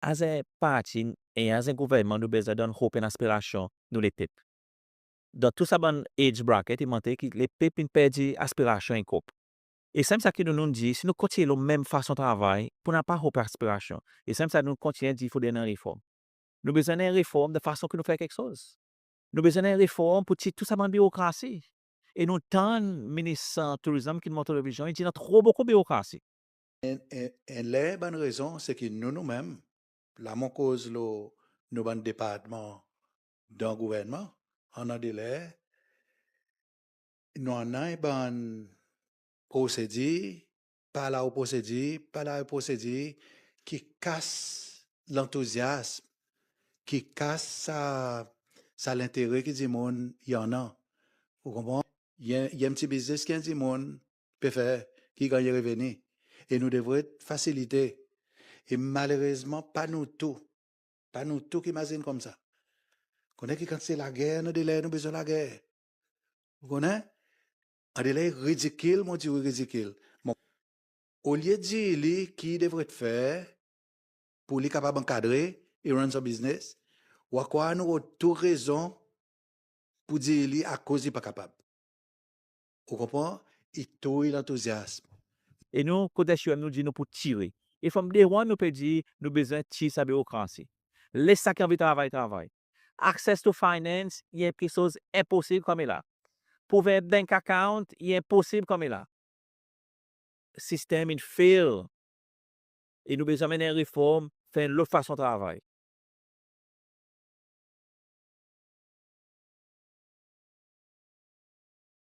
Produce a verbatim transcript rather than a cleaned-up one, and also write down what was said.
as en parti e as en gouvernman, nou bezwen donn hope and aspirasyon nou lepep. Dan tou sa bann age bracket, i montre ki lepep in perdi aspirasyon en koup. E sanmenm sa ki nou, nou'n dir, si nou kontinyen lo menm fason travay, pou napa hope, aspirasyon. E sanmenm sa nou kontinyen dir fodre annan en reform. Nou bezwen annan en reform dan fason ki nou fer keksoz. Nou bezwen annan en reform pou tir tou sa bann birokrasi. E nou tann Minis, e, Tourizm ki'n mont televizyon, i dir annan tro bokou birokrasi. En, en, en ler bann rezon, se ki nou, nou menm, la mon koz lo nou bann departman dan gouvernman, annan de ler, nou annan en bann prosedir, par la ou prosedir, par la ou prosedir, ki kas lantouzyasm, ki kas sa, sa lentere ki dimoun i annan. Ou konpran? I en, i en pti biznes ki en dimoun pe fer, ki ganny reveni. E nou devret fasilite. E malerezman, pa nou tou. Pa nou tou ki mazin koumsa. Konnen ki kan se lager, annan de ler nou bezwen lager. Ou konnen? Annan de ler i ridikil, mon dir ou i ridikil. Mon, olye dir li ki i devret fer, pou li kapab ankadre e run son biznes, ou a krwar nou rod tou rezon pou dir li akoz li pa kapab. Ou konpran? I touy lantouzyasm. E nou, kot S U M, nou dir nou pou tire. E from day one nou pe dir nou bezwen tir sa birokrasi. Les sa ki anvi travay, travay. Access to finance, i en keksoz enposib konmela. Pou ouver bank account, i enposib konmela. Sistenm in fail. E nou bezwen anmenn en reform, fer en lot fason travay.